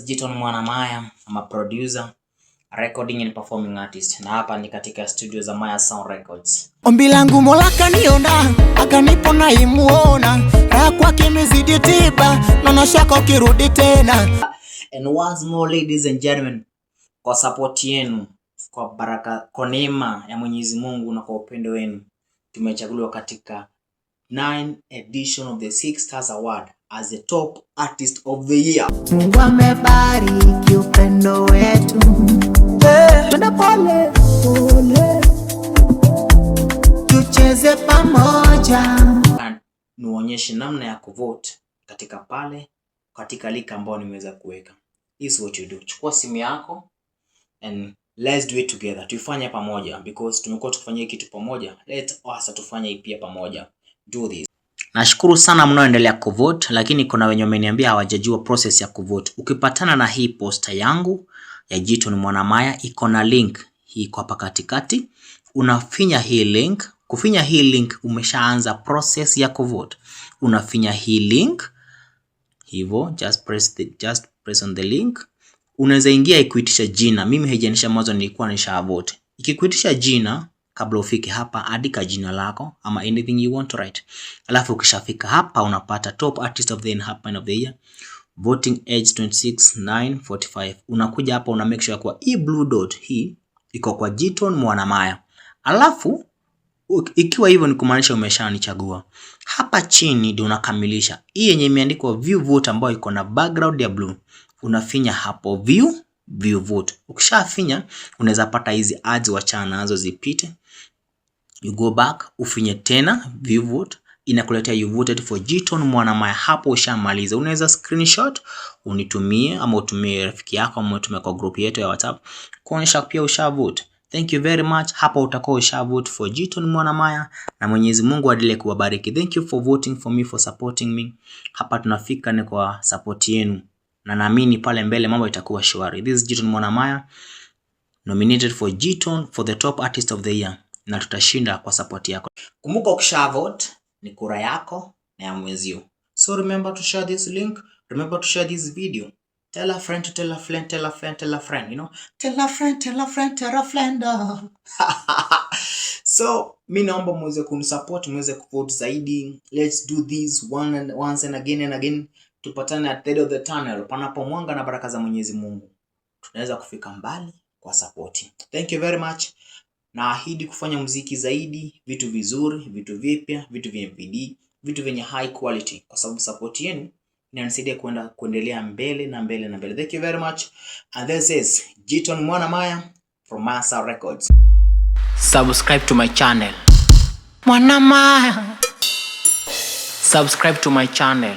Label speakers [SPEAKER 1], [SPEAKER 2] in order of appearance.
[SPEAKER 1] Jiton Mwanamaya. I'm a producer, recording and performing artist. Na hapa ni katika studio za Maya Sound Records.
[SPEAKER 2] Ombi langu Mola kaniona, akanipo na imuona, raha kwake imezidi tiba, naona shaka ukirudi tena.
[SPEAKER 1] And once more, ladies and gentlemen, kwa support yenu, kwa baraka, kwa neema ya Mwenyezi Mungu na kwa upendo wenu, tumechaguliwa katika 9 edition of the Six Stars Award as the top artist of the year.
[SPEAKER 2] Mungu amebariki upendo wetu, twende pole pole, tucheze pamoja.
[SPEAKER 1] And niwaonyeshe namna ya kuvote katika pale katika link ambayo nimeweza kuweka. This is what you do. Chukua simu yako and let's do it together. Tuifanye pamoja because tumekuwa tukifanyia kitu pamoja. Let us tufanye hii pia pamoja. Do this. Nashukuru sana mnaoendelea kuvote, lakini kuna wenye wameniambia hawajajua process ya kuvote. Ukipatana na hii poster yangu ya Jiton Mwanamaya iko na link hii iko hapa katikati, unafinya hii link. Kufinya hii link umeshaanza process ya kuvote. Unafinya hii link hivyo, just press on the link. Unaweza ingia ikuitisha jina. Mimi haijanisha mwanzo nilikuwa nisha vote. Ikikuitisha jina, kabla ufike hapa, andika jina lako ama anything you want to write. Alafu ukishafika hapa unapata top artist of the year, of the year, voting age 26 9 45. Unakuja hapa una make sure kwa hii blue dot hii iko kwa Jiton Mwanamaya. Alafu ikiwa hivyo ni kumaanisha umeshanichagua. Hapa chini ndio unakamilisha hii yenye imeandikwa view vote ambayo iko na background ya blue. Unafinya hapo view vote. Ukishafinya unaweza pata hizi ads, wachana nazo zipite. You go back ufinye tena view vote, inakuletea you voted for Jiton Mwanamaya. Hapo ushamaliza. Unaweza screenshot unitumie ama utumie rafiki yako ama utumie kwa group yetu ya WhatsApp kuonyesha pia usha vote. Thank you very much. Hapo utakuwa usha vote for Jiton Mwanamaya na Mwenyezi Mungu aendelee kuwabariki. Thank you for voting for me, for supporting me. Hapa tunafika ni kwa support yenu na naamini pale mbele mambo itakuwa shwari. This is Jiton Mwanamaya, nominated for Jiton for the top artist of the year, na tutashinda kwa support yako. Kumbuka ukisha vote ni kura yako na ya mwenzio. So remember to share this link, remember to share this video. Tell a friend to tell a friend, tell a friend, tell a friend. Tell a friend, tell a friend, tell a friend. So mi naomba muweze kunisupport, muweze kuvote zaidi. Let's do this one and once and again and again. Tupatane at the end of the tunnel, panapo mwanga na baraka za Mwenyezi Mungu. Tunaweza kufika mbali kwa support. Thank you very much. Naahidi kufanya muziki zaidi, vitu vizuri, vitu vipya, vitu vyenye bidii, vitu vyenye high quality, kwa sababu support yenu inanisaidia kwenda kuendelea mbele na mbele na mbele. Thank you very much. And this is Jiton Mwanamaya from Maya Sound Records. Subscribe to my channel. Mwanamaya. Subscribe to my channel.